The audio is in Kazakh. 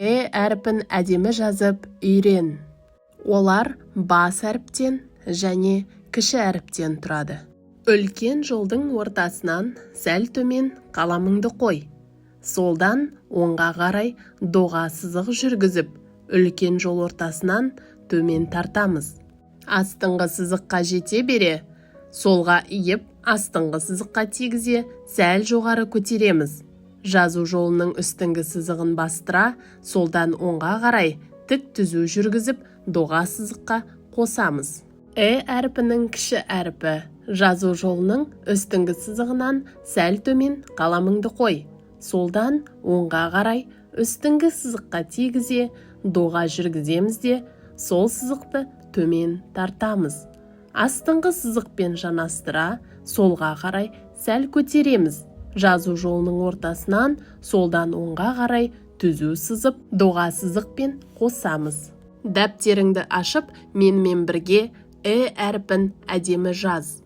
Э әрпін әдемі жазып үйрен. Олар бас әріптен және кіші әріптен тұрады. Үлкен жолдың ортасынан сәл төмен қаламыңды қой. Солдан оңға қарай доға сызық жүргізіп, үлкен жол ортасынан төмен тартамыз. Астыңғы сызыққа жете бере, солға иіп, астыңғы сызыққа тигізе сәл жоғары көтереміз. Жазу жолының үстіңгі сызығын бастыра, солдан оңға қарай тік түзу жүргізіп, доға сызыққа қосамыз. Э әрпінің кіші әрпі. Жазу жолының үстіңгі сызығынан сәл төмен қаламыңды қой. Солдан оңға қарай үстіңгі сызыққа тигізе доға жүргіземіз де, сол сызықты төмен тартамыз. Астыңғы сызықпен жанастыра, солға қарай сәл көтереміз. Жазу жолының ортасынан солдан оңға қарай түзу сызып, доға сызықпен қосамыз. Дәптеріңді ашып, менімен бірге э әрпін әдемі жаз.